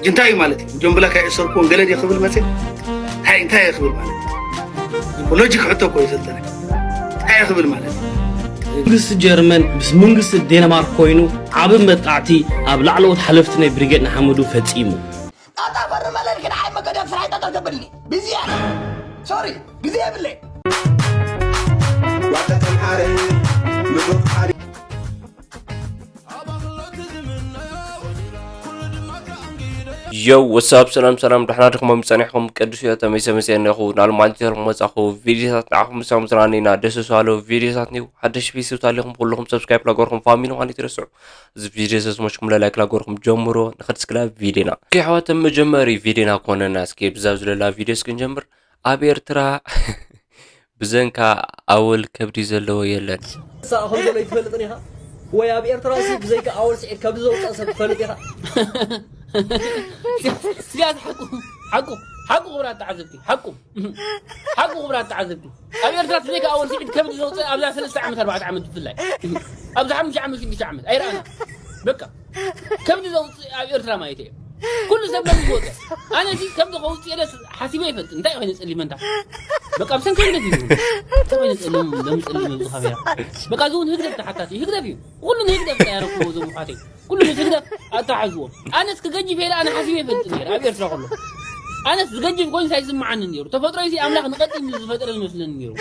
እንታይ እዩ ማለት እዩ? ጆን ብላክ ኣይእሰርኩዎን ገለ ድየ ክብል መፅእ? እንታይ እንታይ እየ ክብል ማለት እዩ? ሎጂክ ሕቶ እኮ እዩ ዘልጠነ። እንታይ እየ ክብል ማለት እዩ? መንግስቲ ጀርመን ምስ መንግስቲ ዴንማርክ ኮይኑ ዓቢ መጥቃዕቲ ኣብ ላዕለዎት ሓለፍቲ ናይ ብሪጌድ ንሓመዱ ፈጺሙ። ጣጣ ፈርመለል ግን ኣይ መገደ ፍራይ ጣጣ ተብልኒ ብዝያዳ ሶሪ ግዜ የብለይ። ዮው ወሳብ ሰላም ሰላም ድሕና ድኹም ጸኒሕኩም ቅዱስ እዮ ተመይሰ መጽእ እነኹ ናሉ ማንቸስተር መጻኹ ቪዲዮታት ንዓኹም ምሳም ዝራኒና ደስ ሳሎ ቪዲዮታት ኒው ሓደሽ ፊስ ታሊኹም ኩልኹም ሰብስክራይብ ላገርኩም ፋሚሊ ማለት ይረስዑ እዚ ቪዲዮ ሰስሞችኩም ለላይክ ላገርኩም ጀምሮ ንኸድስ ክላ ቪዲዮና ኪሕዋተ መጀመሪ ቪዲዮና ኮነና እስኪ ብዛብ ዝለላ ቪዲዮ እስክንጀምር ኣብ ኤርትራ ብዘንካ ኣወል ከብዲ ዘለዎ የለን። ሳእ ከም ዘሎ ይትፈልጥን ኢኻ ወይ ኣብ ኤርትራ ሲ ብዘይካ ኣወል ስዒድ ከብዲ ዘውፅእ ሰብ ትፈልጥ ኢኻ። ስጋት ሓቁ ሓቁ ሓቁ ክብራት ተዓዘብቲ ሓቁ ሓቁ ክብራት ተዓዘብቲ ኣብ ኤርትራ ብዘይካ ኣወል ስዒድ ከብዲ ዘውፅእ ኣብዛ ሰለስተ ዓመት ኣርባዕተ ዓመት ብፍላይ ኣብዚ ሓሙሽተ ዓመት ሽዱሽተ ዓመት ኣይረኣና በቃ ከብዲ ዘውፅእ ኣብ ኤርትራ ማለት እየ ኩሉ ሰብ ነዚ ዝወፀ ኣነ እዚ ከምዚ ከውፅእ ኢለ ሓሲበ ይፈልጥ እንታይ ኮይነ ፀሊመ እንታ በቃ ብሰንኪ ህግደፍ እዩ እንታይ ኮይነ ፀሊም ለምፀሊም ኣብዚ ካሜራ በቃ እዚ እውን ህግደፍ ተሓታቲ ህግደፍ እዩ ኩሉ ንህግደፍ እንታይ ያረክቦ እዞም ውሓተይ ኩሉ ምስ ህግደፍ ኣተሓዝዎ ኣነስ ክገጅፍ ኢለ ኣነ ሓሲበ ይፈልጥ ነይረ ኣብ ኤርትራ ከሎ ኣነስ ዝገጅፍ ኮይኑ እንታይ ዝስምዓኒ ነይሩ ተፈጥሮ እዚ ኣምላኽ ንቐጢን ዝፈጠረ ዝመስለኒ ነይሩ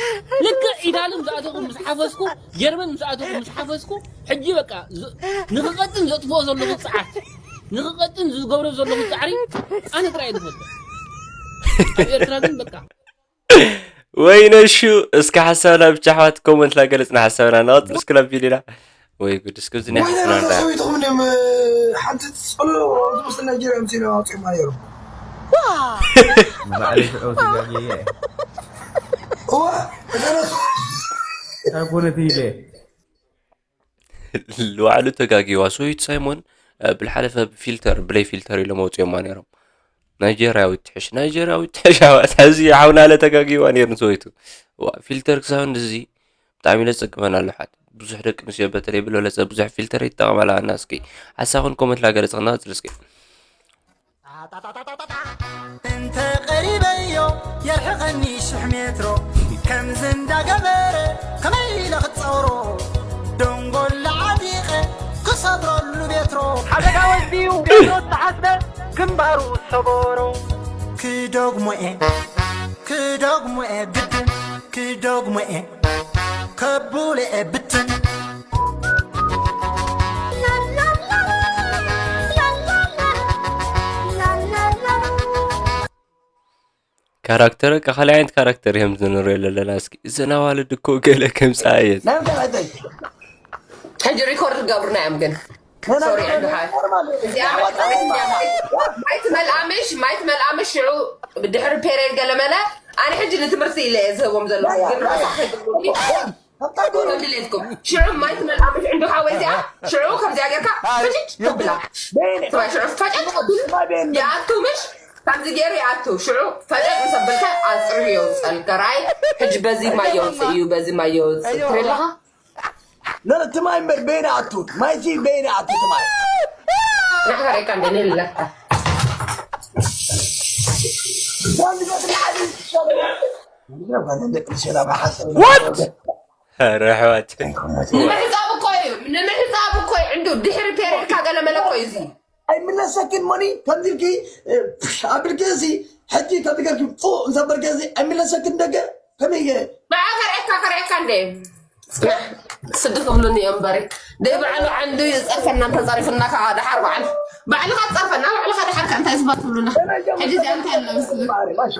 ልክዕ ኢታሊ ምስ ኣተኹ ምስ ሓፈስኩ ጀርመን ምስ ኣተኹ ምስ ሓፈስኩ ሕጂ በቃ ንክቐጥን ዘጥፍኦ ዘለኹ ፃዓት ንክቐጥን ዝገብሮ ዘለኹ ፃዕሪ ኣነ ጥራይ ዝፈልጦ ኣብ ኤርትራ ግን በቃ ወይነሹ እስከ ሓሳብና ብቻ ኣሕዋት ኮመንት ላገለፅና ሓሳብና ንቐፅል እስክላ ቪዲዮና ወይ ጉድ እስከ እዚ ናይ ሓሳብና እንዳ ሰዊትኹም ድም ሓንቲ ፀሎ ዝመስል ናይጀርያ ምፅና ኣውፅማ ነይሩ ባዕለይ ሽዑ ስጋግየ እዋ እተነሱ ካብ ኮነት ኢለ ልዋዕሉ ተጋጊዋ ሰዊት ሳይሞን ብልሓለፈ ፊልተር ብለይ ፊልተር ኢሎም ኣውፅዮማ ነይሮም ናይጀርያዊ ትሕሽ ናይጀርያዊ ትሕሽ ኣሕዋት ሕዚ ሓውናለ ተጋጊዋ ነይሩ ንሰወይቱ ፊልተር ክሳብ እንደዚ ብጣዕሚ ኢለ ዝጸግመን ኣለሓት ብዙሕ ደቂ ኣንስትዮ በተለይ ብለለጸ ብዙሕ ፊልተር ይጠቐማላ እና እስኪ ሓሳኹን ኮመንት ላገለጽ ክናጽል እስኪ እንተ ቀሪበዮ የርሕቐኒ ሽሕ ሜትሮ ከምዚ እንዳገበረ ከመይ ኢለ ክጸውሮ ደንጎላ ዓጢቐ ክሰብረሉ ቤትሮ ሓደጋ ወዲኡ ቤትሮ ተሓስበ ግንባሩ ሰበሮ ክደግሞ'የ ክደግሞ'የ ግድን ክደግሞ'የ ከብሎ'የ ብትን ካራክተር በቃ ካልእ ዓይነት ካራክተር እዮም ዝንሪኦ ዘለና እስኪ እዘን ኣዋልድ እኮ ገለ ከምፅኣ እየን ናይ እንታይ መጠን ሕጂ ሪኮርድ ገብርና እዮም ግን ሶሪ ዕንዱ ሓ እዚኣ ማይ ትመልኣምሽ ማይ ትመልኣምሽ ሽዑ ድሕሪ ፔሬድ ገለመለ ኣነ ሕጂ ንትምህርቲ ኢለ እየ ዝህቦም ዘለኹ ግን ረሳሕ ከይትብሉኒ ከም ድሌትኩም ሽዑ ማይ ትመልኣምሽ ዕንዱ ሓወይ እዚኣ ሽዑ ከምዚኣ ጌርካ ፍጭጭ ተብላ ሽዑ ፈጨጭ ይኣቱ ምሽ ከምዚ ገይሩ ይኣቱ ሽዑ ፈጨጭ ምስ ኣበልካ ኣፅርዩ የውፀልካ ራይ ሕጂ በዚ ማይ የውፅእ እዩ በዚ ማይ የውፅእ ትብል ኣለኻ لا لا تماي مر بين عتود ما يجي بين عتود تماي ንሕካ ደቂ ኣንደኔ ኣለካ ኧረ ኣሕዋት ንምሕፃብ እኮ እዩ ንምሕፃብ እኮ እዩ ዕንዱ ድሕሪ ፔሬድካ ገለመለ እኮ እዩ እዚ ኣይምለሰክን ሞኒ ከምዚልኪ ኣብልኪ እዚ ሕጂ ከምዚ ጌርኪ ጡ እንተበልኪ እዚ ኣይምለሰክን ደገ ከመይ ገ ንዓ ከርእየካ ከርእየካ እንደ ስዲ ክብሉኒ እዮም እምበሪ ደይ ባዕሉ ዓንዱ ይፀርፈና እንተፀሪፍና ከዓ ደሓር ባዕሉ ባዕልካ ትፀርፈና ባዕልካ ደሓር ከ እንታይ ዝባ ትብሉና ሕጂ እዚኣ እንታይ ኣሎ ምስልክ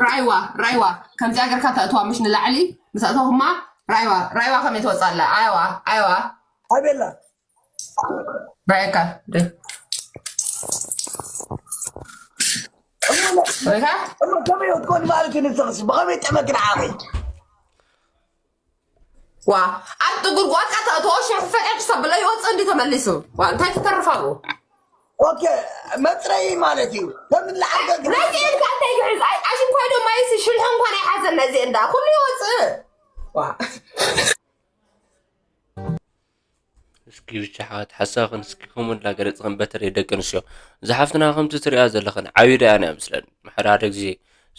ራይዋ ራይዋ ከምዚኣ ገርካ ተእትዋ ምሽ ንላዕሊ ምስ ኣእተኹማ ራይዋ ራይዋ ከመይ ትወፅእ ኣላ ኣይዋ ኣይዋ ኣቤላ ራይካ ራይካ እሞ ከመይ ትኮኒ ማለት እዩ ንስኽሲ ብኸመይ ጥዕመኪ ንዓኺ ዋ ኣብቲ ጉድጓድካ ተእትዎ ሽሕ ፈጨጭ ሰብሎ ይወፅእ እንዲ ተመሊሱ ዋ እንታይ ትተርፋሉ ኦኬ መፅረይ ማለት እዩ ከም ንዓርገ ነዚ ኢልካ እንታይ ይሕዝ ኣሽንኳይ ዶ ማይሲ ሽልሖ እንኳን ኣይሓዘን ነዚ እንዳ ኩሉ ይወፅእ ዋ እስኪ ብቻ ሓወት ሓሳብኽን እስኪ ኮመንት ላገለጽኽን በተለይ ደቂ ኣንስትዮ እዛ ሓፍትና ከምቲ ትሪኣ ዘለኽን ዓብዩ ደኣ እያ ምስለን ማሕዳ ሓደ ግዜ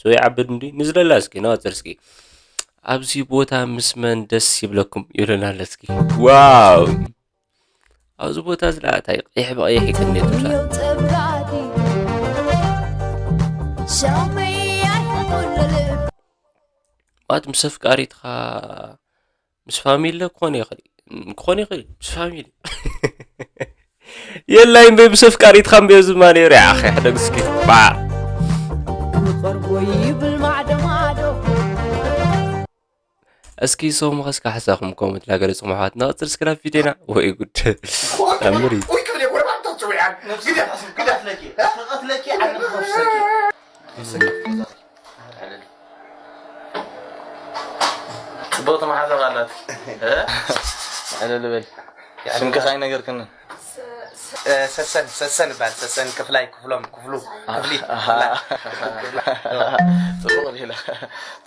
ሰው ይዓብድ እንዲ ንዝለላ እስኪ ነዋፅር እስኪ ኣብዚ ቦታ ምስ መን ደስ ይብለኩም ይብለና ኣሎ እስኪ ዋው ኣብዚ ቦታ እዚ ደኣ እንታይ ቀይሕ ብቐይሕ ይቅኔ ትብላ ማለት ምስ ኣፍቃሪትኻ ምስ ፋሚሊ ክኾን ይኽእል ክኾን ይኽእል ምስ ፋሚሊ የላይ እምበይ ምስ ኣፍቃሪትኻ እምበይ ዝማ ነይሩ ያኸ ሕደግ እስኪ ባ ክቐርቦ ይብል ማዕዶ ማዕዶ እስኪ ሶም ኸስካ ሓሳኹም ኮመንት ላገለጽኹም ኣሕዋትና ቅጽል እስክና ቪድዮና ወይ ጉድ ኣምሪ ወይ ክብል የጎረባብታ ጽውያን ግደፍ ግደፍ ለኪ ክቐትለኪ ዓለም ክኸፍሰኪ ጽቡቅ ተመሓዛብ ኣላት ዕልል በል ስምክስ ኣይነገርክንን ሰሰን ሰሰን ይባል ሰሰን ክፍላይ ክፍሎም ክፍሉ ክፍሊ ጽቡቅ ሌላ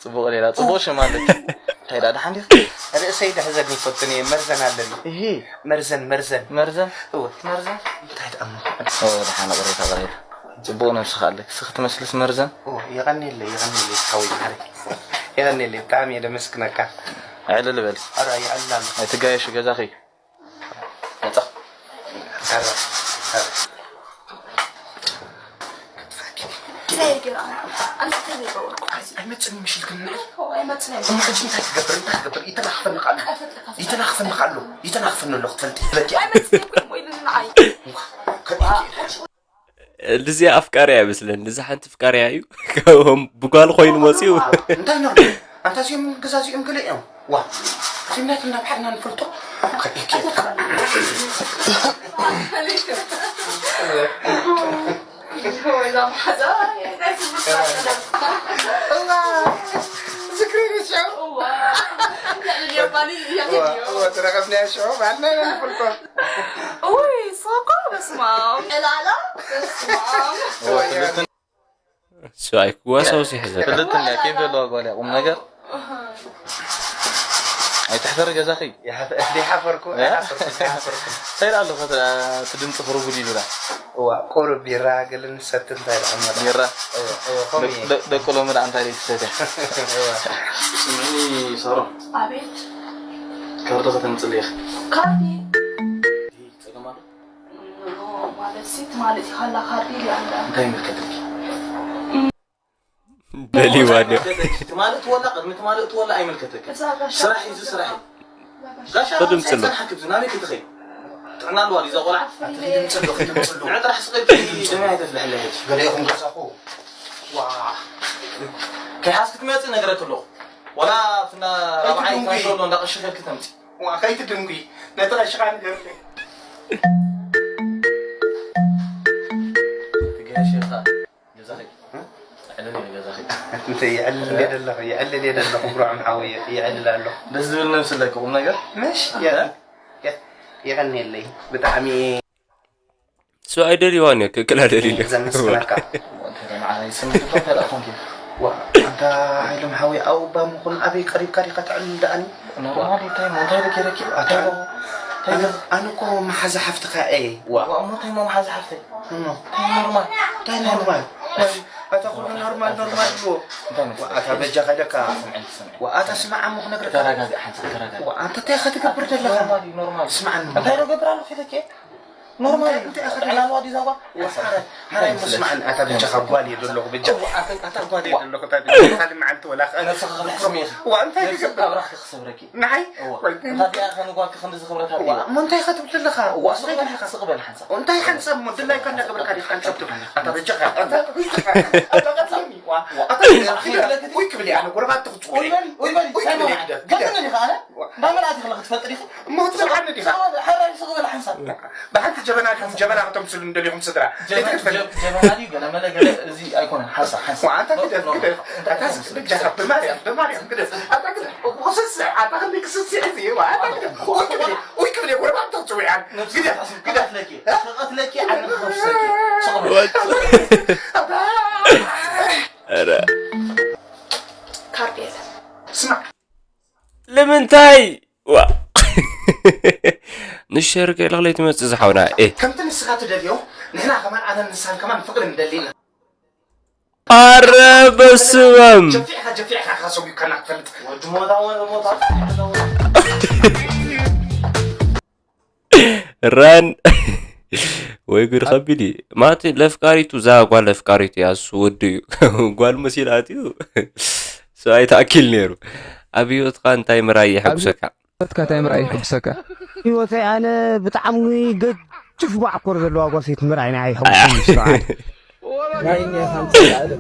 ጽቡቅ ሌላ ጽቡቅ ሽም ኣለኪ እንታይ ዳ ደሓን ዲኺ ርእሰይ ደሕዘኒ ይፈትን እየ መርዘን ኣለኒ እሂ መርዘን መርዘን መርዘን እወ መርዘን እንታይ ደኣ ደሓን ቅሬታ ቅሬታ ጽቡቕ ነብስኻ ኣለኪ። እስኺ ትመስልስ መርዘን። ኦ የቐንየለይ የቐንየለይ ሓወይ መሓሪ የቐንየለይ ብጣዕሚ እየ ደመስግነካ። ዕልል በሊ። ኣረ የዕልል ኣሎ። ኣይትጋየሹ ገዛኺ እዩ። መጻ። ኣረ ኣረ ኣይመጽእን ምሽልክና እሞ ሕጂ እንታይ ትገብር እንታይ ትገብር ይተናኽፈኒ ኣሎ ይተናኽፈኒ ኣሎ ይተናኽፈኒ ኣሎ ክትፈልጢ ትበኪ ኣይመጽእን እኮ ኢሉኒ ንዓይ ከምኡ ኢሉ እዚ ኣፍቃሪ ኣይመስለኒ እዚ ሓንቲ ፍቃሪ እዩ ካብኦም ብጓል ኮይኑ መፅኡ እንታይ ነው ኣንታ እዚኦም ገዛዚኦም ገለ እዮም ዋ እዚምናት እናብሓልና ንፈልጦ ዝክሪ ንስዑ ተረኸብና ሽዑ ባልና ንፈልጦ Uy, soko በስማም ዕላላ በስማም እሱ ኣይክዋሳውስ ይሕዘ ክልተ እንዲያ ኬፍ ዘለዋ ጓል እያ ቁም ነገር ኣይትሕፈሪ ገዛኺ ይሓፈርኩ እንታይ ኢላ ኣለኹ እቲ ድምፂ ክርጉድ ኢሉላ እዋ ቁሩብ ቢራ ገለ ንሰቲ እንታይ ደኣ ቢራ ደቂ ሎሚ ደኣ እንታይ ደይ ትሰትያ ስምዒ ሰሮ ኣቤት ካርዲ ከተምፅሊ ኢኺ ካርዲ ፀገም ኣሎ ማለት ሲ ትማልእ ኢኻ ኣላ ካርዲ ኢልያ ኣላ እንታይ ይምልከተኪ ደልይዋ ድዮ ትማልእ ትወላ ቅድሚ ትማልእ ትወላ ኣይምልከተኪ ስራሕ እዩ ስራሕ እዩ ጋሻ ቅድም ጽሎ ሓክብ ናበይ ክትኸይ ጥዕና ኣለዋ ዲዛ ቆልዓ ንዕ ጥራሕ ስቀልኪ ደመይ ኣይተፍልሐለ ሕጂ ገለ ይኹን ገዛኹ ዋ ከይሓዝኪ ትመጽእ ነገረክ ኣለኹ ወላ ኣብትና ራብዓይ ካንሾሎ እንዳቐሽፈልኪ ተምጽእ ዋ ከይትድንጉ ነቲ ቀሽኻ ንገርለይ ገዛኺ ዕልል ኢለ ገዛኺ እንተ ይዕልል እየ ደለኹ ይዕልል እየ ደለኹ ብሩዕም ሓወየ ይዕልል ኣለኹ ደስ ዝብል ነብሲ ኣለኪ ቁም ነገር ምሽ የቐንየለይ ብጣዕሚ እሱ ኣይደልይዋን እየ ክክላ ደሊለ ዘመስግነካ ኣንታ ሃይሎም ሓወይ ኣብባ ምኹን ኣበይ ቀሪብካ ዲኻ ትዕልል ደኣኒ ኖርማል እንታይ ሞ እንታይ ኢለ ገይረኪ ኣነ እኮ መሓዛ ሓፍትኻ እየ ዋ እሞ እንታይ ሞ መሓዛ ሓፍተይ ኖ እንታይ ኖርማል እንታይ ኖርማል ኣታ ኩሉ ኖርማል ኖርማል ብዎ ኣታ በጃ ከደካ ኣታ ስማዓ ሞ ክነግረካ ኣንተ እንታይ ኢኻ ትገብር ዘለኻ ስማዓኒ እንታይ ዶ ገብር ኣለኹ ኢለኪ ኖርማል እዩ ጥዕና ኣለዋ ዲዛ ጓል ሓራይ ሓራይ እሞ ስማዓኒ ኣታ በጃኻ ጓል እየ ዘለኹ በጃ ኣታ ጓል እየ ዘለኹ እታ በጃ ካልእ መዓልቲ ወላ ዋ እንታይ ትገብር ኣብራኽካ ክሰብረኪ ንዓይ እንታይ ዲኣ ከ ንጓልኪ ክንዲ ዝኽብረታ ዋ እሞ እንታይ ኢኻ ትብል ዘለኻ እንታይ ኢኻ ስቕ በል ሓንሳብ እንታይ ሓንሳብ እሞ ድላይካ እንዳገበርካ ዲኻ ሓንሳብ ትብል ኣታ በጃኻ ኣታ ኣታ ቀትለኒ ዋ ኣታ ወይ ክብል እያ ንጎረባብቲ ክጽውዕ ወይ በል ወይ በል ወይ ክብል እያ ግደፍ ግደፍ እንዳመን ኣቲ ከለኻ ትፈልጥ ዲኻ እሞ ትሰምዓኒ ዲኻ ሓራይ ስቕ በል ሓንሳብ ብሓንቲ ጀበና ዲኹም ጀበና ከተምስሉ እንደሊኹም ስድራ ዘይትክትፈል ጀበና ድዩ ገለ መለ ገለ እዚ ኣይኮነን ሓንሳብ ሓንሳብ ኣንታ ግደፍ ግደፍ ኣታ በጃኻ ብማርያም ብማርያም ግደፍ ኣታ ግደፍ ክስስዕ ኣታ ክንዲ ክስስዕ እዚ ኣታ ግደፍ ኡይ ክብል ኡይ ክብል ጎረባብቲ ክፅውያን ግደፍ ግደፍ ለኪ ክቐትለኪ ዓለም ክኸፍሰኪ ካርድ የለን ስማዕ ንምንታይ ዋ ንሸር ከይልኽለይ ትመጽእ ዝሓውና። ኤ። ከምቲ ንስኻ ትደልዮ፣ ንሕና ከማን ኣነን ንሳን ከማን ፍቕሪ ንደሊ ኢና። ኣረ በስመም። ጀፊዕኻ ጀፊዕኻ ኢኻ ሰጒግካና ክትፈልጥ። ወዲ ሞታ ወዲ ሞታ። ራን ወይ ጉድ ከቢድ እዩ ማለት ለፍቃሪቱ እዛ ጓል ለፍቃሪቱ እያ እሱ ወዱ እዩ ጓል መሲል ኣትዩ ሰብኣይ ተኣኪል ነይሩ ኣብ ህይወትካ እንታይ ምራይ የሐጉሰካ ሂወትካ እንታይ ምርኣይ ይሕጉሰካ? ሂወተይ ኣነ ብጣዕሚ ገጅፍ ማዕኮር ዘለዋ ጓል ሰይቲ ምርኣይ ንዓይ ይሕጉሰኒ ስርዓት። ናይ እኛ ኢኻ ምጽእ ኣለ።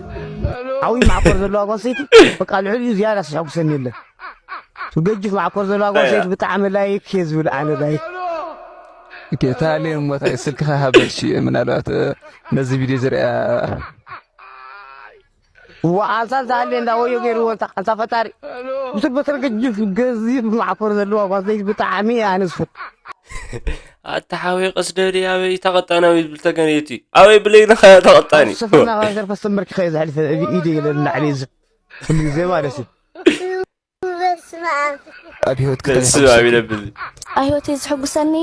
ዓብዪ ማዕኮር ዘለዋ ጓል ሰይቲ በቃ ልዕሊኡ ዝያዳ የሕጉሰኒ የለን። ገጅፍ ማዕኮር ዘለዋ ጓል ሰይቲ ብጣዕሚ ላይክ እየ ዝብል ኣነ ላይክ። ኦኬ፣ ተሃልየ እሞ እንታይ ስልክኻ ሃበልሽ ምናልባት ነዚ ቪድዮ ዝሪኣ እዋ ኣንታ እንተሃልየ እንዳ ወዮ ገይርዎ እንታ ኣንታ ፈጣሪ ብስር በተር ገጅፍ ገዚፍ ማዕኮር ዘለዎ ጓል ሰይቲ ብጣዕሚ ኣነ ዝፈቱ ኣታ ሓወይ ቀስ ደሊ ኣበይ ተቐጣናዊ ዝብል ተገነይቲ ኣበይ ብለይ ንኸ ተቐጣኒ ሰፈርና ካብ ዘርፈ ሰመርኪ ከየ ዘሕልፈ ኢደ ኢለ ንላዕሊ እዚ ኩሉ ግዜ ማለት እዩ ኣብ ህይወት ክተስብ ኣብ ይነብል ኣብ ህይወተይ ዝሕጉሰኒ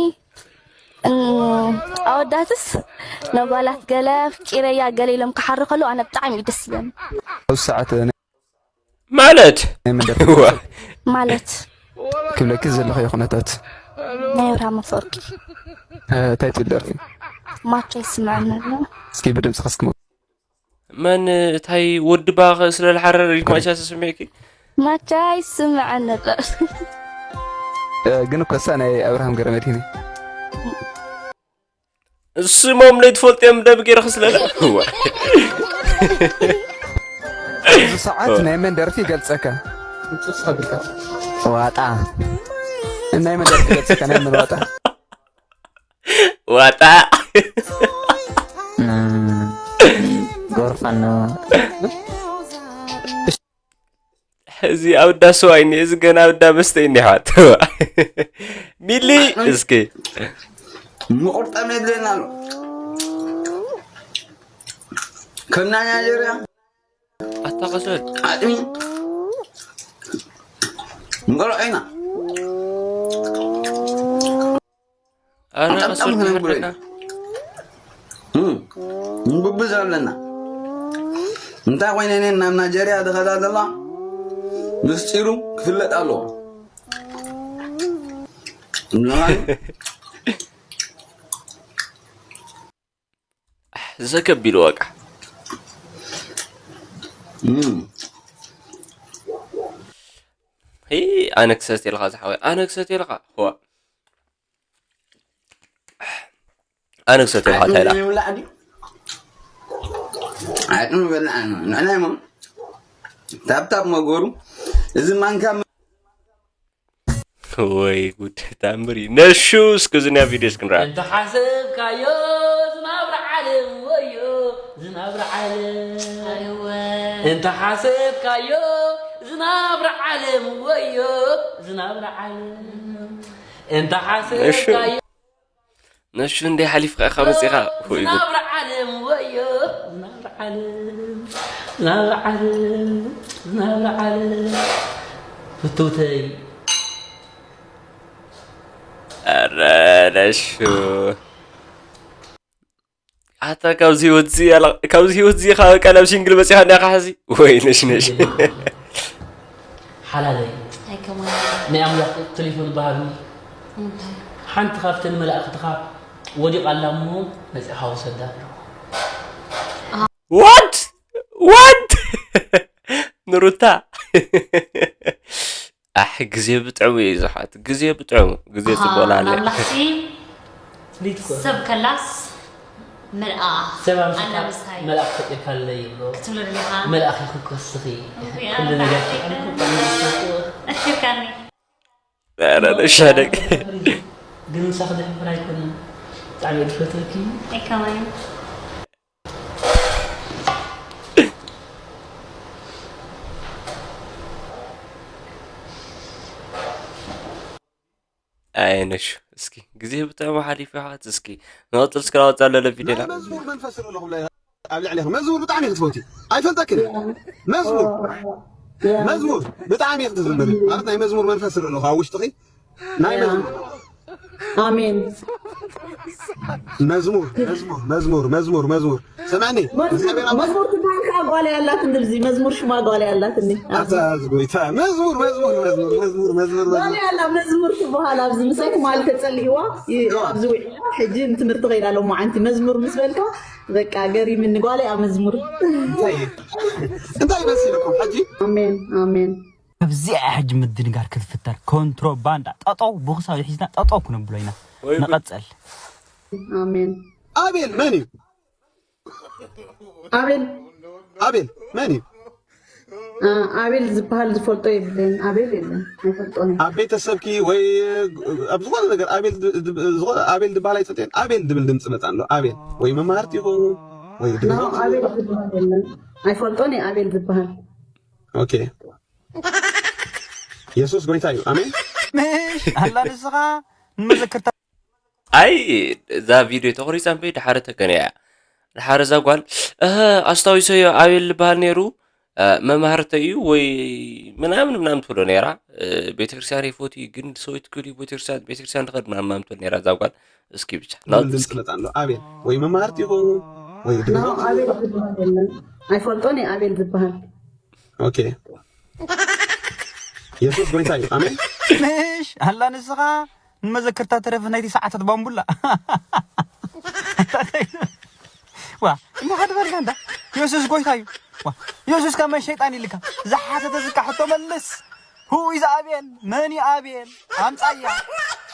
ኣወዳትስ ነጓላት ገለ ኣፍቂረያ ገለ ኢሎም ክሓሩ ከለዉ ኣነ ብጣዕሚ እዩ ደስ ይብለኒ። ኣብዚ ሰዓት ማለት ናይ መን ደርፊ እዋ ማለት ክብለኪ ዘለኸዮ ኩነታት ናይ ኣብርሃም ኣፈወርቂ እንታይ ትብል ደርፊ ማቻ ይስምዐኒ ኣሎ። እስኪ ብድምፅኻ እስኪ መን እታይ ወዲ ባኽ ስለልሓረር እዩ ማቻ ተሰሚዕኪ ማቻ ይስምዐኒ ኣሎ ግን እኮ እሳ ናይ ኣብርሃም ገረመድሂን እዩ ስሞም ለይትፈልጥዮም ደብ ገይረ ክስለለ እዚ ሰዓት ናይ መን ደርፊ ይገልፀካ ዋጣ ናይ መን ደርፊ ይገልፀካ ናይ መን ዋጣ ዋጣ ጎርፋኖ እዚ ኣብ እንዳ ስዋ እኒ እዚ ገና ኣብ እንዳ መስተ እኒ ኣሕዋት ሚሊ እስኪ ምቁርጣም የድለና ኣሎ ከም ናይ ናይጀርያ ኣታ ቀሰል ኣጥሚ ንበልዖ ኢና ኣረ ቀሰል ክነብር ኢና ንብብዝ ኣለና እንታይ ኮይነ እኔ ናብ ናይጀርያ ዝኸዳ ዘላ ምስጢሩ ክፍለጥ ኣለዎ ዘከቢልወቃ ኣነ ክሰትየልካ ዝሓወይ ኣነ ክሰትየልካ ዋ ኣነ ክሰትየልካ እንታይ ኢላ ዓቅሚ በላዕ ንሕና ሞ ታብታብ መጎሩ እዚ ማንካ ወይ ጉድ ታምር እዩ ነሹ እስኪ እዚ ናይ ቪድዮ እስኪ ንርኣ እንተሓሰብካዮ ዝናብራ ዓለም ወዮ ዝናብራ ዓለም እንተሓሰብካዮ ዝናብራ ዓለም ወዮ ዝናብራ ዓለም እንተሓሰብካዮ ነሹ እንዴ ሓሊፍካ ኢኻ መጺኻ ወይ ጉድ ዝናብራ ዓለም ወዮ ዝናብራ ዓለም ዝናብራ ዓለም ዝናብራ ዓለም ፍትውተይ ኧረ ነሹ ኣታ ካብዚ ህይወት እዚ ኣላ- ካብዚ ህይወት እዚ ካብ ቀለም ሲንግል መፂኻ እንዲኻ ሕዚ ወይ ነሽ ነሽ ሓላለይ ናይ ኣምላኽ ቴሌፎን በሃብኒ ሓንቲ ካብተን መላእኽትኻ ወዲቓ ኣላ እሞ መፂኻ ውሰዳ ኣለኹ what what ንሩታ ኣሕ ግዜ ብጥዕሙ እዩ ዝሓት ግዜ ብጥዕሙ ግዜ ኣሃ፣ ጽቡቕ ላለ ኣምላኽሲ ፍሊት እኮ ሰብ ከላስ መልኣ ሰብ ኣምስልካ ኣላ ምሳይ መልኣኽ ፈጢርካለይ ይብሎ ክትብሎ ደሊኻ መልኣኽ ኢኺ እኮ እስኺ እውይ፣ ኩሉ ኣነ ነገር ብጣዕሚ ክጠቅም ክጠቅም ነሽተጥዎ ነፊርካኒ ኧረ ነሻደግ ግን ምሳኺ ደሕፍር ኣይኮነን ብጣዕሚ እየ ዝፈትወኪ ኣይ ከማይ ኣየነሹ እስኪ ግዜ ብጣዕሚ ሓሊፉ ይሓት እስኪ ንቐፅል እስኪ ናወፃ ኣለለ ቪድዮና መዝሙር መንፈስ ርእ ኣለኹ ኣብ ልዕሌኺ መዝሙር ብጣዕሚ ክትፈትዩ ኣይፈልጠክን መዝሙር መዝሙር ብጣዕሚ ክትዝምር ማለት ናይ መዝሙር መንፈስ ርእ ኣለኹ ኣብ ውሽጥኺ ናይ መዝሙር ኣሜን። መዝሙር መዝሙር መዝሙር መዝሙር መዝሙር ስማኒ መዝሙር ትበሃል ከዓ ጓል ያላትኒ፣ ብዚ መዝሙር ሽማ ጓል ያላትኒ። ኣታ ጎይታ መዝሙር መዝሙር መዝሙር መዝሙር መዝሙር ጓል መዝሙር ያላ መዝሙር ትበሃል። ኣብዚ ምሳይ ትማል ተፀሊእዋ ኣብዚ ውዒላ ሕጂ ንትምህርቲ ከይዳ ሎማዓንቲ መዝሙር ምስ በልካ በቃ ገሪምኒ። ጓል እያ መዝሙር። እንታይ ይመስልኩም ሕጂ? ኣሜን ኣሜን። ኣብዚኣ ሕጂ ምድንጋር ክትፍጠር ኮንትሮባንዳ ጠጠው ብክሳብ ሒዝና ጠጠው ክንብሎ ኢና። ንቐፀል። ኣሜን። ኣቤል መን እዩ? ኣቤል ኣቤል መን እዩ? ኣቤል ዝበሃል ዝፈልጦ የብለን። ኣቤል የለን ኣይፈልጦን። ኣብ ቤተሰብኪ ወይ ኣብ ዝኾነ ነገር ኣቤል ድ- ድ- ዝኾነ ኣቤል ዝበሃል ኣይትፈልጥን? ኣቤል ድብል ድምፂ መፃ ኣሎ። ኣቤል ወይ መማህርቲ ይኸውን ወይ ኖ ኣቤል ዝበሃል የለን። ኣይፈልጦን እየ ኣቤል ዝበሃል። ኦኬ። የሱስ ጎይታ እዩ። ኣሜን። ምሽ ኣላ ንስኻ ንመዘክርታ ኣይ እዛ ቪድዮ ተቆሪፃ እምበይ ድሓረ ተገንያ እያ። ድሓረ እዛ ጓል እህ ኣስታዊሰዮ ኣቤል ዝበሃል ነይሩ መማህርተ እዩ ወይ ምናምን ምናምን ትብሎ ነይራ። ቤተክርስትያን ይፎት ግን ሰው ትክል ቤተክርስትያን ቤተክርስትያን ትኸድ ምናምን ምናምን ትብል ነይራ እዛ ጓል። እስኪ ብቻ ድብል ድምፂ መፃ ኣሎ። ኣቤል ወይ መማህርቲ ይኸውን ወይ ኖ ድግሞ ኣቤል ዝበሃል የለን። ኣይፈልጦን እየ ኣቤል ዝበሃል። ኦኬ። የሱስ ጎይታ እዩ። ኣሜን። ምሽ ኣላ ንስኻ ንመዘክርታ ተረፍ ናይቲ ሰዓታት ባምቡላ ዋ እንዳ ሓደ በልካ እንዳ የሱስ ጎይታ እዩ። ዋ የሱስ ካብ መን ሸይጣን ኢልካ ዝሓተተ ዝካ ሕቶ መልስ። Who is ኣቤል? መን እዩ ኣቤል? ኣምጻያ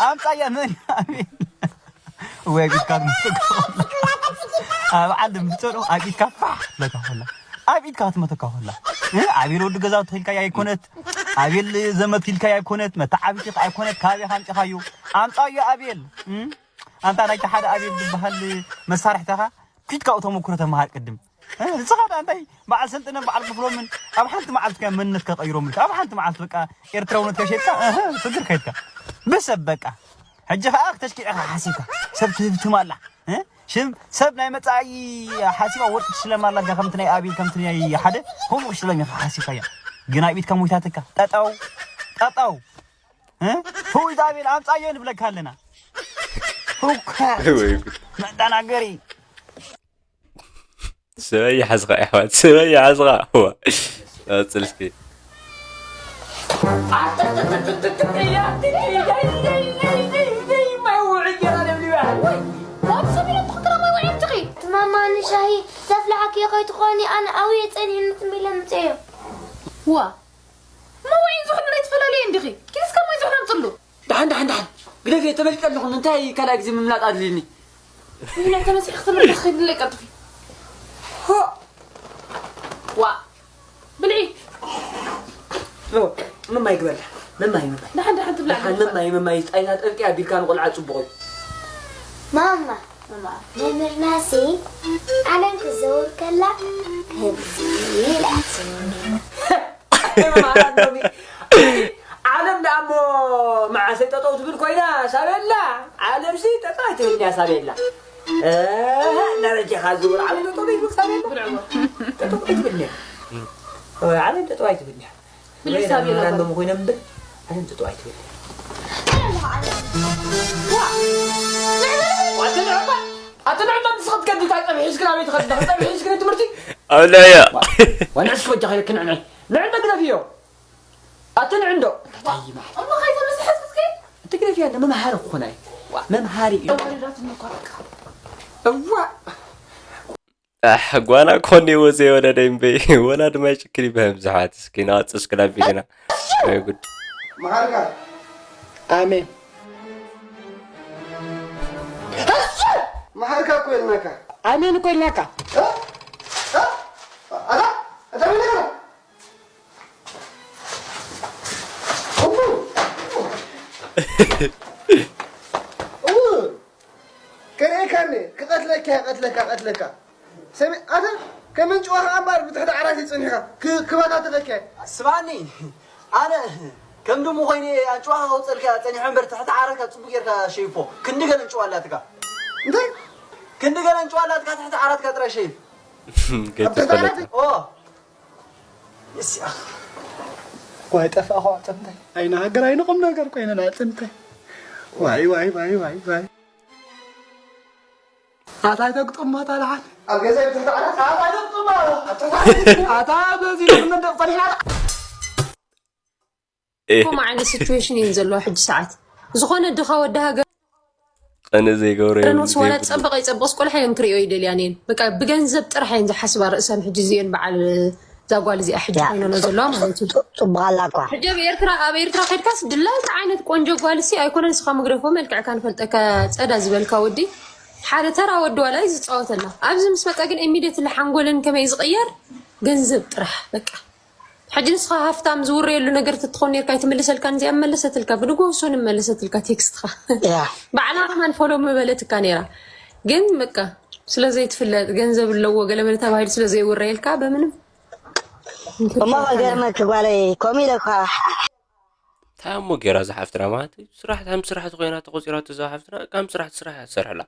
ኣምጻያ መን እዩ ኣቤል? ወይ ቢትካ ትመተካ ኣብ ዓለም ብትሮ ኣብ ኢድካ ፋሕ ለካ ኾላ ኣብ ኢድካ ክትመተካ ኾላ እ? ኣቤል ወዲ ገዛ ተኺልካ ኣይኮነት ኣቤል ዘመድ ኪልካ ኣይኮነት መተዓቢቲ ኣይኮነት ካበይ ካምጽኻዩ? ኣምጻዮ ኣቤል እ? ኣንታ ናይቲ ሓደ ኣቤል ዝበሃል መሳርሕተኻ ኪድካ ተመክሮ ተመሃር ቅድም። ንስኻ ደኣ እንታይ በዓል ሰልጥነን በዓል ክፍሎምን ኣብ ሓንቲ መዓልቲ ከ መንነትካ ቀይሮምልካ ኣብ ሓንቲ መዓልቲ በቃ ኤርትራውነትካ ሸጥካ እህ ስግር ከድካ ብሰብ በቃ ሕጂ ከኣ ክተሽኪዕኻ ሓሲብካ ሰብ ትህብትም ኣላ እ? ሽም ሰብ ናይ መጻኢ ሓሲባ ወርቂ ትሽለም ኣላ ጋ ከምቲ ናይ ኣቤል ከምቲ ናይ ሓደ ከምኡ ክሽለም ኢኻ ሓሲብካያ ግን ኣብ ኢድካ ሞይታትካ ጠጠው ጠጠው እ? ፍዊ ዛቤል ኣምጻዮ ንብለካ ኣለና። ሁካ ወይ ጉድ። መዳናገሪ ስበይ ሓዝኻ ኣሕዋት ስበይ ሓዝኻ ዋ ኣጽልስኪ ማማ ንሻሂ ዘፍልሓኪ ከይትኾኒ ኣነ ኣውየ ጸኒሕኒ ትም ኢለ ምፅኤዮ። ዋ እሞ ወይን ዝሑል ናይ ትፈላለየ እንዲኺ ኪንስካ ማይ ዝሑል ኣምፅሉ። ደሓን ደሓን ደሓን ግደፍየ ተመሊጠ ኣለኹ ንምንታይ ካልኣይ ግዜ ምምላጥ ኣድልዩኒ። ንሕና ተመሲሒ ክትምርት ክትኽድለይ ቀልጥፊ። ሆ ዋ ብልዒ ኦ፣ ምማይ ግበርላ ምማይ ምማይ ደሓን ደሓን ትብላዕ ደሓን ምማይ ምማይ ጣይና ጠብቂ ኣቢልካ ንቆልዓ ጽቡቕ እዩ። ማማ መምህርናሲ ዓለም ክትዘውር ከላ ከምዚ ኢላ ትዘውር። ዓለም ደኣ እሞ መዓሰይ ጠጠው ትብል ኮይና ሳቤላ ዓለምሲ ጠጠው ኣይትብል እያ ሳቤላ። እህ፣ ደረጃኻ ዝውር ዓለም ጠጠው ኣይትብል ሳቤላ። ጠጠው ኣይትብል እያ። ዓለም ጠጠው ኣይትብል እያ። ብልሳብ የለኩም። ኮይነ ምብል ዓለም ጠጠው ኣይትብል እያ። ኣቲ ንዕባ ኣቲ ንዕባ ንስኻ ትከዲ እንታይ ጸብሒ ሒዝክን ኣበይ ትኸዲ ጸብሒ ሒዝክን ትምህርቲ ኣብላያ ዋንዕስ ከወጃ ከይለክን ዕንዒ ንዕንዶ ግደፍዮ ኣቲ ንዕንዶ እንታይ ይማል እሞ ከይተመሰሐት ክትከይድ እቲ ግደፍያ ንመምሃሪ ክኾና እዩ መምሃሪ እዩ ወረዳት እንኳ በቃ እዋ ኣሕ ጓና ኮኔዎ ዘይወለደ እምበይ ወላ ድማ ይጭክል ይበህም ዝሓት እስኪ ናወፅስ ክላብ ቢልና ወይ ጉድ መሓርካ ኣሜን መሓርካ እኮ ኢልናካ ኣሜን እኮ ኢልናካ ኣታ ኣታ ሚነገራ ከርእየካኒ ክቐትለካ እየ፣ ቀትለካ ቀትለካ ሰሚ ኣታ ከም እንጭዋ ከኣ እምበኣር ብትሕቲ ዓራት እዩ ጸኒሕካ ክ- ክበታትኸካ እየ። ስማኒ ኣነ ከም ድሙ ኮይነ ኣንጭዋኻ ከውፀልካ ጸኒሐ እምበር ትሕቲ ዓራትካ ጽቡቅ ጌርካ ሸይፎ ክንዲ ገለ እንጭዋ ኣላትካ እንታይ ክንዲ ገለ እንጭዋ ኣላትካ ትሕቲ ዓራትካ ጥራይ ሸይፍ ኣብ ትሕቲ ዓራት ከይተፈለጠ ኦ እስያ ዋይ ጠፋእኹ ኣጥንተይ ኣይነ ሃገር ኣይነ ቁም ነገር ኮይነ ኣጥንተይ ዋይ ዋይ ዋይ ዋይ ዋይ። ኣታ ኣይተግጥማ፣ ኣታ ለሓት። ኣብ ገዛ ይብትሕቲ ዓራት ኣታ ኣይተግጥማ። ኣታ በዚ መንደቕ ጸኒሕና። ከምኡ ዓይነት ሲቹዌሽን እየን ዘለዋ ሕጂ ሰዓት። ዝኾነ ድኻ ወዲ ሃገር ቀነ ዘይገብሮ ረኖስ ዋላ ጸብቕ ኣይጸብቕስ ቆልሓ እየን ክርእዮ ይደልያን እየን። በቃ ብገንዘብ ጥራሕ እየን ዝሓስባ ርእሰን ሕጂ እዚአን በዓል እዛ ጓል እዚኣ ሕጂ ኮይነኖ ዘለዋ ማለት እዩ። ጽቡቕ ኣላ እኳ። ሕጂ ኣብ ኤርትራ ኣብ ኤርትራ ከድካስ ድላይካ ዓይነት ቆንጆ ጓል ሲ ኣይኮነን። ስኻ መግደፎ መልክዕካ ንፈልጠካ ጸዳ ዝበልካ ወዲ ሓደ ተራ ወዲ ዋላ እዩ ዝጻወተላ። ኣብዚ ምስ መጣ ግን ኢሚዲየትሊ ሓንጎለን ከመይ ዝቕየር ገንዘብ ጥራሕ በቃ። ሕጂ ንስኻ ሃፍታም ዝውረየሉ ነገር ትትኾን ነርካ ኣይትምልሰልካን እዚኣ መለሰትልካ ብድጎ ውሶን መለሰትልካ ቴክስትኻ ያ ባዕላ ከማን ፎሎ ምበለትካ ነራ ግን በቃ ስለ ዘይትፍለጥ ገንዘብ ኣለዎ ገለመለ ተባሂሉ ስለ ዘይውረየልካ በምንም እሞ ገርመክ ጓለይ ከምኡ ኢለ እኳ እንታይ እሞ ጌራ ዝሓፍትና ማለት እዩ ስራሕ ከም ስራሕ ተኮይና ተቆፂራ እዛ ሓፍትና ከም ስራሕ ስራሕ እያ ትሰርሐላ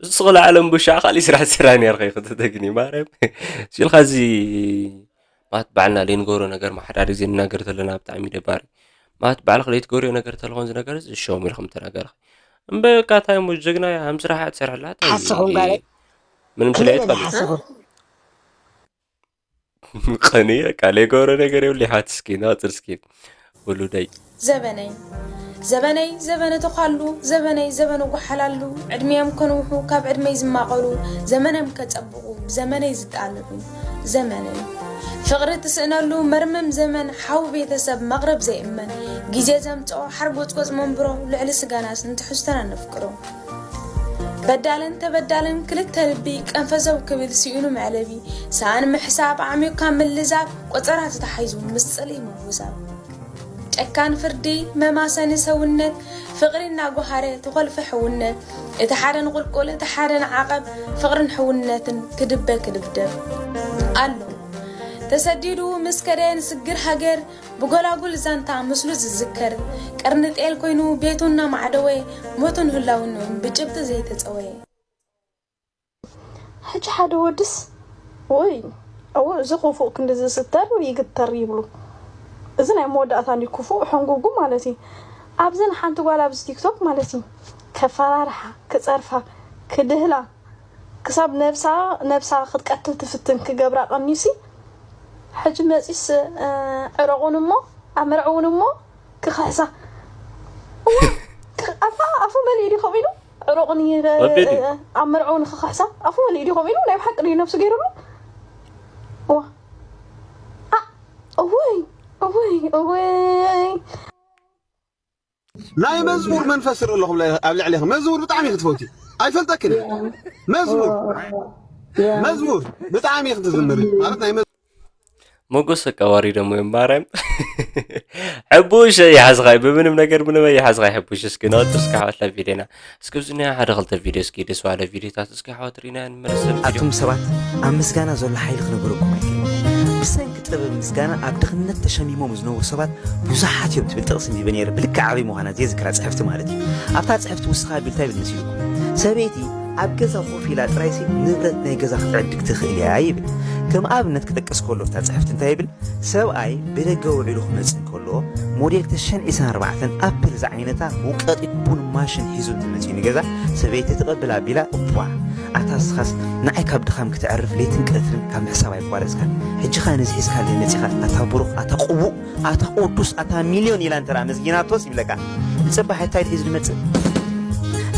እስኺ ለዓለም ብሻ ካሊእ ስራሕ ትስራሕ ነርኺ ክትተግኒ ማርያም ሲልካ እዚ ማለት ባዕልና ለይንገብሮ ነገር ማሓዳሪ ግዜ ንናገር ዘለና ብጣዕሚ ደባሪ ማለት ባዕልክ ለይትገብርዮ ነገር ተለኾን ዝነገር ዝሸሙ ኢልኩም ተናገርኺ እምበቃ እንታይ እሞ ጀግና እያ ከም ስራሕ እያ ትሰርሐላ እንታይ ሓስኹም ጓለይ ምንም ስለ ክንደይ ይትፈልጥ ሓስኹም ቀኒ በቃ ለይገብሮ ነገር የብሉ ይሓት እስኪ ናፅር እስኪ ውሉደይ ዘበነይ ዘበነይ ዘበነ ተዃሉ ዘበነይ ዘበነ ጓሓላሉ ዕድሚኦም ከንውሑ ካብ ዕድመይ ዝማቐሉ ዘመኖም ከጸብቑ ብዘመነይ ዝጣልዑ ዘመነይ ፍቕሪ ትስእነሉ መርምም ዘመን ሓው ቤተሰብ መቕረብ ዘይእመን ግዜ ዘምጽኦ ሓርጎጽጎጽ መንብሮ ልዕሊ ስጋናስ ንትሕዝቶና ነፍቅሮ በዳልን ተበዳልን ክልተ ልቢ ቀንፈዘው ክብል ስኢኑ መዕለቢ ሰኣን ምሕሳብ ኣዕሚቕካ ምልዛብ ቆጸራ ተታሒዙ ምስ ጽልኢ ምውዛብ ጨካን ፍርዲ መማሰኒ ሰውነት ፍቕሪ እናጓሃረ ተኾልፈ ሕውነት እቲ ሓደ ንቁልቁል እቲ ሓደ ንዓቐብ ፍቕርን ሕውነትን ክድበ ክድብደብ ኣሎ ተሰዲዱ ምስ ከደ ንስግር ሃገር ብጎላጉል ዛንታ ምስሉ ዝዝከር ቀርኒ ጤል ኮይኑ ቤቱ እናማዕደወ ሞቱን ህላውንኡን ብጭብጢ ዘይተጸወየ። ሕጂ ሓደ ወድስ ወይ እው እዚ ክፉእ ክንዲ ዝስተር ይግተር ይብሉ። እዚ ናይ መወዳእታ እንዲ ክፉእ ሕንጉጉ ማለት እዩ። ኣብዚ ንሓንቲ ጓል ኣብዚ ቲክቶክ ማለት እዩ ከፈራርሓ፣ ክጸርፋ፣ ክድህላ ክሳብ ነብሳ ነብሳ ክትቀትል ትፍትን ክገብራ ቀንዩሲ ሕጂ መጺስ ዕረቑን እሞ ኣመርዕውን እሞ ክኽሕሳ እዋ ኣፋ ኣፉ መሊኡ ድዩ ከምኡ ኢሉ ዕሩቕን ኣብ መርዑ ንኽኽሕሳ ኣፉ መሊኡ ድዩ ከምኡ ኢሉ ናይ ብሓቂ ድዩ ነብሱ ገይሩሉ እዋ እወይ እወይ እወይ ናይ መዝሙር መንፈስ ርኢ ኣለኹ ኣብ ልዕሌኺ መዝሙር ብጣዕሚ ክትፈትዩ ኣይፈልጠክን መዝሙር መዝሙር ብጣዕሚ ክትዝምሪ ማለት ናይ ሞጎስ ኣቃዋሪ ደሞ እዮም ማርያም ሕቡሽ ይሓዝኻይ ብምንም ነገር ምንም ይሓዝኻይ ሕቡሽ እስኪ ነቐጥር እስኪ ሓዋት ላ ቪድዮና እስኪ ኣብዚ ናይ ሓደ ክልተ ቪድዮ እስኪ ደስ ባለ ቪድዮታት እስኪ ሓዋት ሪና ንመለስ ኣቱም ሰባት ኣብ ምስጋና ዘሎ ሓይሊ ክነገረኩም ኣይክእል ብሰንኪ ጥበብ ምስጋና ኣብ ድኽነት ተሸሚሞም ዝነብሩ ሰባት ብዙሓት እዮም ትብል ጥቕሲ ንቢበ ነይረ ብልክዕ ኣበይ ምዃና ዘየዝክራ ፅሕፍቲ ማለት እዩ ኣብታ ፅሕፍቲ ውስኻ ቢልታ ይብል መሲልኩም ሰበይቲ ኣብ ገዛ ኮፍ ኢላ ጥራይሲ ንብረት ናይ ገዛ ክትዕድግ ትኽእል እያ ይብል ከም ኣብነት ክጠቅስ ከሎ እታ ፅሕፍቲ እንታይ ይብል ሰብኣይ ብደገ ውዒሉ ክመፅእ ከሎ ሞዴል ክልተ ሽሕን ዕስራን ኣርባዕተን ኣፕል ዝዓይነታ መውቀጢት ቡን ማሽን ሒዙ እንትመፅኡ ንገዛ ሰበይቲ ትቐብል ኣቢላ እቧ ኣታ ስኻስ ንዓይ ካብ ድኻም ክትዕርፍ ለይትን ቀትርን ካብ ምሕሳብ ኣይቋረፅካን ሕጂ ኸ ነዚ ሒዝካለይ መፂኻ ኣታ ብሩኽ ኣታ ቅቡእ ኣታ ቅዱስ ኣታ ሚልዮን ኢላ እንተ ኣመስጊናቶስ ይብለካ ንፅባሕ እንታይ ሒዙ ዝመፅእ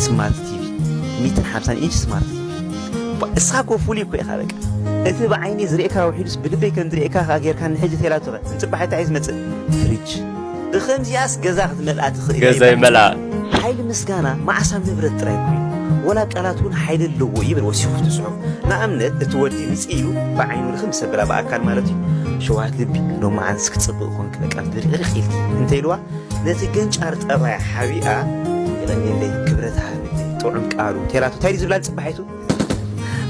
ስማርት ቲቪ ሚእትን ሓምሳን ኢንች ስማርት ቲቪ እስኻ ኮ ፍሉይ እኮ ኢኻ በቃ እቲ ብዓይኒ ዝርእካ ውሒዱስ ብልበይ ከም ዝርእካ ከኣ ጌርካ ንሕጂ ተላቱ ኸ ንጽባሕ እንታይ እዩ ዝመጽእ ፍሪጅ ብኸምዚኣስ ገዛ ክትመልኣ ትኽእል እያ ገዛ ይበሃል። ይመልኣ ሓይሊ ምስጋና መዓስ ኣብ ንብረት ጥራይ ኮይኑ ወላ ኣብ ቃላት እውን ሓይሊ ኣለዎ ይብል ወሲኹ እቲ ጽሑፍ ንኣብነት እቲ ወዲ ምጽእ ኢሉ ብዓይኑ ርኽም ሰብላ ብኣካል ማለት እዩ ሸውሃት ልቢ ሎመዓንስ ክጽብቕ ኮንክ በቃ ብርቕርቕ ኢልኪ እንተ ኢልዋ ነቲ ገንጫር ጠባያ ሓቢኣ የቐንየለይ ክብረት ሃበለይ ጥዑም ቃሉ እንተ ኢላቶ እንታይ ድዩ ዝብላ ንጽባሒቱ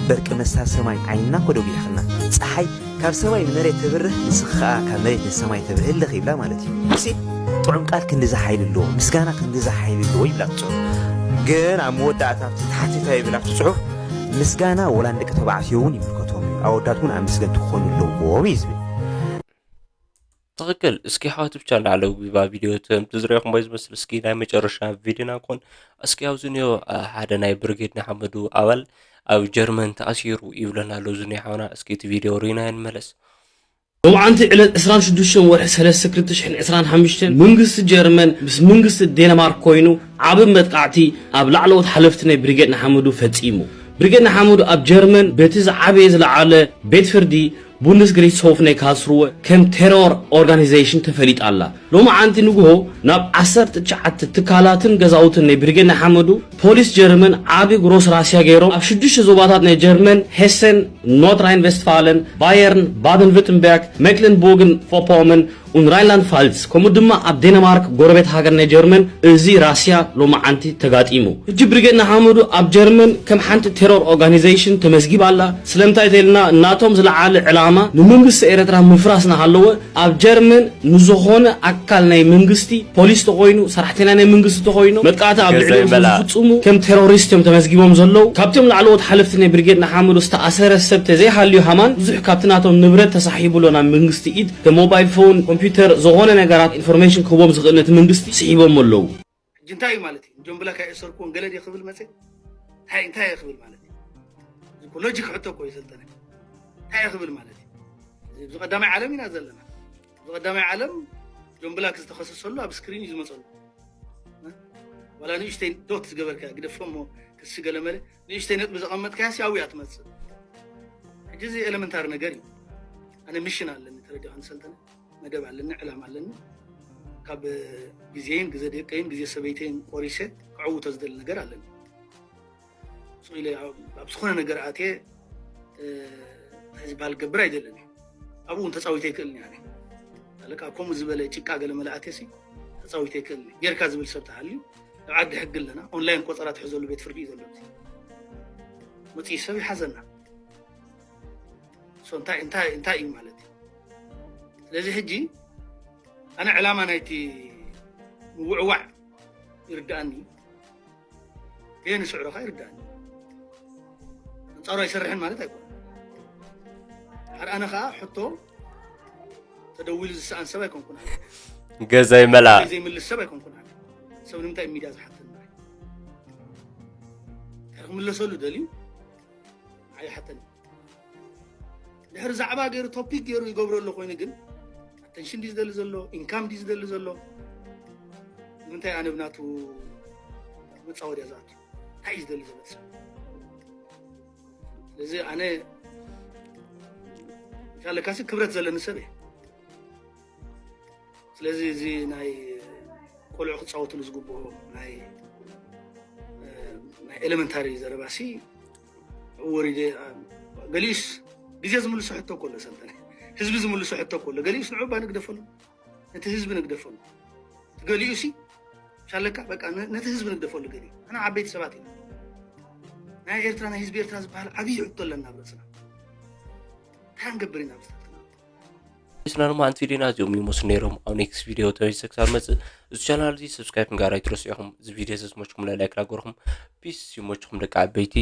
በርቂ መሳል ሰማይ ዓይንና ኮደጒሕኽና። ጸሓይ ካብ ሰማይ ንመሬት ተብርህ፣ ንስኺ ኸኣ ካብ መሬት ንሰማይ ተብርሂ ኣለኺ ይብላ ማለት እዩ። ርእሲ ጥዑም ቃል ክንድዚ ሓይሊ ኣለዎ፣ ምስጋና ክንድዚ ሓይሊ ኣለዎ ይብላ እቲ ጽሑፍ። ግን ኣብ መወዳእታ ኣብቲ ተሓቲታ ይብል ኣብቲ ጽሑፍ፣ ምስጋና ወላ ንደቂ ተባዕትዮ እውን ይምልከቶም እዩ፣ ኣወዳት እውን ኣመስገንቲ ክኾኑ ኣለዎም እዩ ዝብል። ትኽክል። እስኪ ሓወት ብቻ እንዳዓለው ቢባ ቪድዮ ተምቲ ዝረኹም ወይ ዝመስል እስኪ ናይ መጨረሻ ቪድዮና ኮን እስኪ ኣብዚ ኒዮ ሓደ ናይ ብርጌድ ንሓመዱ ኣባል ኣብ ጀርመን ተኣሲሩ ይብለና ኣሎ። እዚ ናይ ሓውና እስኪ እቲ ቪድዮ ሪና ንመለስ። ሎምዓንቲ ዕለት ዕስራን ሽዱሽተን ወርሒ ሰለስተ ክልተ ሽሕን ዕስራን ሓሙሽተን መንግስቲ ጀርመን ምስ መንግስቲ ዴንማርክ ኮይኑ ዓቢ መጥቃዕቲ ኣብ ላዕለዎት ሓለፍቲ ናይ ብሪጌድ ንሓመዱ ፈጺሙ። ብሪጌድ ንሓመዱ ኣብ ጀርመን በቲ ዝዓበየ ዝለዓለ ቤት ፍርዲ ቡንድስግሪችስሆፍ ናይ ካስሩወ ከም ቴሮር ኦርጋኒዜሽን ተፈሊጣ ኣላ። ሎምዓንቲ ንግሆ ናብ ዓሰርተ ትሽዓተ ትካላትን ገዛውትን ናይ ብሪጌድ ንሓመዱ ፖሊስ ጀርመን ዓቢ ግሮስ ራስያ ገይሮም ኣብ ሽዱሽተ ዞባታት ናይ ጀርመን ሄሰን፣ ኖርት ራይን ቨስትፋለን፣ ባየርን፣ ባደን ቪርተንበርግ፣ ሜክለንቡርግን ፎፖመን ኡን ራይንላንድ ፋልስ ከምኡ ድማ ኣብ ዴንማርክ ጎረቤት ሃገር ናይ ጀርመን እዚ ራስያ ሎምዓንቲ ተጋጢሙ። ሕጂ ብሪጌድ ንሓመዱ ኣብ ጀርመን ከም ሓንቲ ቴሮር ኦርጋኒዜሽን ተመዝጊባ ኣላ። ስለምንታይ ተልና ናቶም ዝለዓለ ዕላማ ንመንግስቲ ኤርትራ ምፍራስ እናሃለወ ኣብ ጀርመን ንዝኾነ ኣካል ናይ መንግስቲ ፖሊስ ተኾይኑ ሰራሕተኛ ናይ መንግስቲ ተኾይኑ መጥቃዕቲ ኣብ ገዛ ልዕሊኦም ይመላ። ዝፍጽሙ ከም ቴሮሪስት እዮም ተመዝጊቦም ዘለዉ። ካብቶም ላዕለዎት ሓለፍቲ ናይ ብሪጌድ ንሓመዱ ዝተኣሰረ ሰብ ተዘይሃልዩ ሃማን ብዙሕ ካብቲ ናቶም ንብረት ተሳሒቡ ኣሎ ናብ መንግስቲ ኢድ ከም ሞባይል ፎን ኮምፒውተር ዝኾነ ነገራት ኢንፎርሜሽን ክህቦም ዝኽእል ነቲ መንግስቲ ስሒቦም ኣለዉ። ሕጂ እንታይ እዩ ማለት እዩ? ጆምብላ ካይ እሰርኩዎን ገለ ድየ ክብል መፀ እንታይ እንታይ እየ ክብል ማለት እዩ? እዚ እኮ ሎጂክ ሕቶ እኮ እዩ ሰልጠነ። እንታይ እየ ክብል ማለት እዩ? እዚ ብዚ ቀዳማይ ዓለም ኢና ዘለና። ብዚ ቀዳማይ ዓለም ጆምብላክ ዝተኸሰሰሉ ኣብ ስክሪን እዩ ዝመፀሉ። ዋላ ንእሽተይ ዶት ዝገበርካ ግደፎ እሞ ክሲ ገለመለ ንእሽተይ ነጥቢ ዘቐመጥካያ ሲያዊ እያ ትመፅእ። ሕጂ እዚ ኤለመንታሪ ነገር እዩ። ኣነ ሚሽን ኣለኒ ተረዲኻ ንሰልጠነ መደብ ኣለኒ ዕላማ ኣለኒ። ካብ ግዜይን ግዜ ደቀይን ግዜ ሰበይተይን ቆሪሰ ክዕውቶ ዝደሊ ነገር ኣለኒ። ስቕ ኢለ ኣብ ዝኾነ ነገር ኣትየ እንታይ ዝበሃል ክገብር ኣይደልን እየ። ኣብኡ እውን ተፃዊተ ይክእልኒ ኣነ ኣለካ ኣብ ከምኡ ዝበለ ጭቃ ገለ መለ ኣትየ ሲ ተፃዊተ ይክእልኒ ጌርካ ዝብል ሰብ ተሃልዩ ኣብ ዓዲ ሕጊ ኣለና። ኦንላይን ቆፀራ ትሕዘሉ ቤት ፍርዲ እዩ ዘሎ። መፅኢ ሰብ ይሓዘና። እንታይ እንታይ እንታይ እዩ ማለት እዩ? ስለዚ ሕጂ ኣነ ዕላማ ናይቲ ምውዕዋዕ ይርድኣኒ። እየ ንስዕሮ ኸዓ ይርድኣኒ። ኣንጻሩ ኣይሰርሕን ማለት ኣይኮነን። ኣር ኣነ ኸዓ ሕቶ ተደዊሉ ዝሰኣን ሰብ ኣይኮንኩን ኣነ። ገዛይ መላ ዘይምልስ ሰብ ኣይኮንኩን ኣነ። ሰብ ንምንታይ ሚድያ ዝሓተኒ? እንታይ ክምለሰሉ ደልዩ? ኣይሓተኒ። ድሕሪ ዛዕባ ገይሩ ቶፒክ ገይሩ ይገብሮ ኣሎ ኮይኑ ግን ኣተንሽን ድዩ ዝደሊ ዘሎ? ኢንካም ድዩ ዝደሊ ዘሎ? ንምንታይ ኣነ ብናቱ መፃወድያ ዝኣቱ እንታይ እዩ ዝደሊ ዘሎ ሰብ? ስለዚ ኣነ ሻለካሲ ክብረት ዘለኒ ሰብ እየ። ስለዚ እዚ ናይ ቆልዑ ክፃወትሉ ዝግብኦ ናይ ናይ ኤለመንታሪ ዘረባሲ ወሪደ ገሊኡስ ግዜ ዝምልሶ ሕቶ እኮ ኣሎ ሰልጠነ ህዝቢ ዝምልሶ ሕቶ እኮ ኣሎ ገሊኡስ ንዑባ ንግደፈሉ ነቲ ህዝቢ ንግደፈሉ ገሊኡ ሲ ሻለካ በቃ ነቲ ህዝቢ ንግደፈሉ ገሊኡ ኣና ዓበይቲ ሰባት ኢና ናይ ኤርትራ ናይ ህዝቢ ኤርትራ ዝበሃል ዓብዪ ሕቶ ኣለና ኣብ ርእስና እንታይ ንገብር ኢና ብስታትና ስና ድማ ኣንቲ ቪዲዮና እዚኦም ይመስሉ ነይሮም ኣብ ኔክስት ቪዲዮ ተመልሰ ክሳብ መፅእ እዚ ቻናል እዚ ሰብስክራይብ ምግባር ኣይትረስዑ ኢኹም እዚ ቪዲዮ እዚ ዝመችኩም ላይክ ላገርኩም ፒስ ይመችኩም ደቂ ዓበይቲ